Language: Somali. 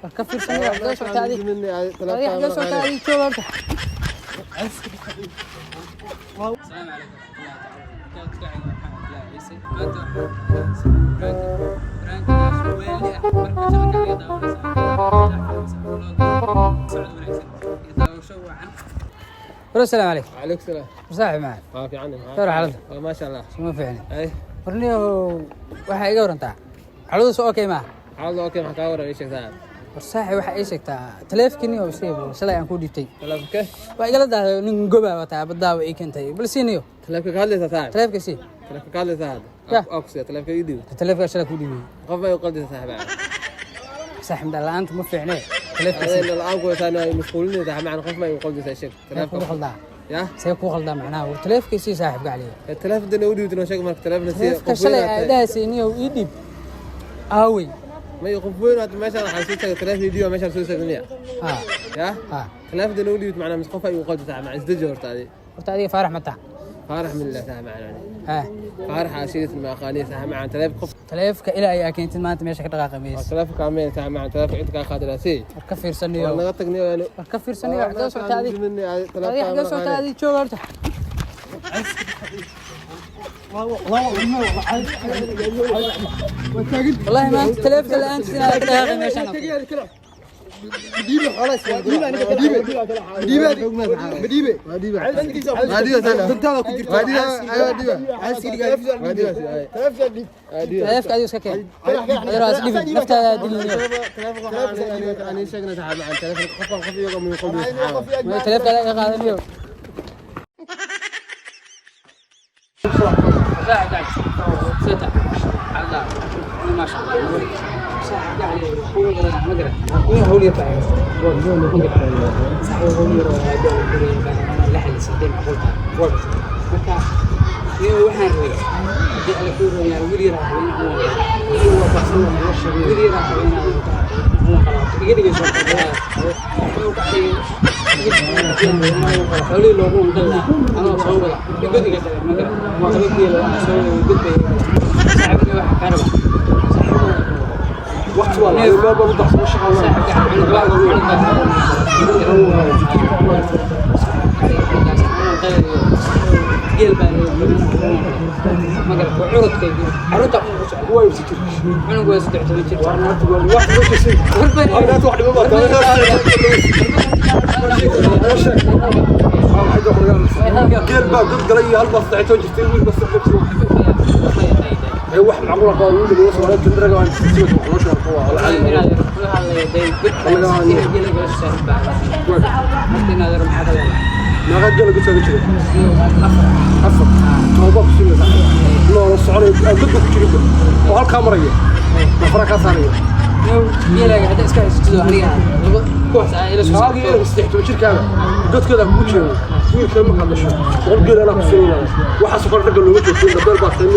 War ka fiirsanaya, xagee socota adi? Adi xagee socota adi? Jooga horta. السلام عليكم ورحمة الله تعالى وبركاته. محمد عبد الله عيسى. Maanta waxaan prank-igaas weeli ah. Marka channel-ka laga daawanaysa socod wanaagsan iyo daawasho wacan. War assalaamu calaykum. Calaykum salaam. Saaxib macaan. Waa fiican. Door xaaladda? Waa maasha Allah. Suma fiicni. Ay. Warniyow, waxaa iga warantaa xaaladu soo okay maaha? Xaaladu okay, maxaa kaa waran? Ii sheeg, saaxiib. War saaxib, waxaa ii sheegtaa taleefkiniyo sii shalay aan ku dhiibtay. Taleefanka? Waa igala dahday, nin goba wataa badaawa ii keentay, bal siiniyo. Taleefanka ka hadlaysaa, saaxiib? Taleefka sii. Taleefanka ka hadlaysaa hadda? Ya. Aa, ku siiya taleefanka, ii dhiib. Taleefka shalay ku dhiibay. Qof may u qaldaysaa, saaxiib? Saaxib, la'aanta ma fiicne, taleefka sii. Adayna la'aan ku haysaa, ay mashquulinaysaa, saaxiib macaan. Qof may u qaldaysaa? Sheeg. See Taleefanka kugu qaldaa? Ya. See kuu qaldaa macnaha? War taleefka sii, saaxib gacliya. Taleefanka u dhiibtay, noo sheeg marka taleefanka sii. Taleefka shalay aa dhahaysa ii dhiib aawey? May, qof weyn aad meeshaan waxaan soo taagay taleefan ii dhiib, meeshaan soo taagay miya? Ha. Ya. Ha. Taleefanka u dhiibtay macnaa, mis qof ay u qaldaysaa, saaxiib macaan? Isdeji horta adi. Horta adiga Faarax ma taha? Faarax min lah, saaxiib macaan. Ha. Faarax aa sheegaysa, ma aqaaniya, saaxiib macaan. Taleefan qof Taleefka ilaa ayaa keentid maanta meesha ka dhaqaaqi maysa. Taleefanka kaameen, saaxiib macaan. Taleefanka inta kaa qaadi lahaa sii. War ka fiirsanayo. Waa naga tagnay. War ka fiirsanayo, xagee socota adi? Adi xagee socota adi? Jooga horta. Wallahi maanta taleefka la'aantiis inaad ka dhaqaaqi meeshaan. Taleefka adiga iska keen, adeer is dhibin, naftaada diliniyo. Taleefka adiga iga qaadaniyo. Xoolihii loogu wanqalaa anoo soo wada godiga dhalay ma garan laba geelo aan soo wada gudbay. Saaxiibkii waxaa kaa raba geel baa curadkayga caruurta cunug waa 13 jir. Geel baa god galay iyo hal baa 13 jirtay, wiil baa 13 jir. Wax macquul ah oo wiil lagu soo jindiraga aan si wax loo sheego waa la naga gela ku taagan jiray afar tooba ku sinaysa loo soconayo aan godba ku jirin oo halkaa maraya nafara kaa saaraya. Naagii 13 jirkaaga godkooda kugu jeedo wiilka markaad dhasho 100 geel anaa ku sinayna. Waxaas oo kale ragga looga joogto dabeel baa tahay.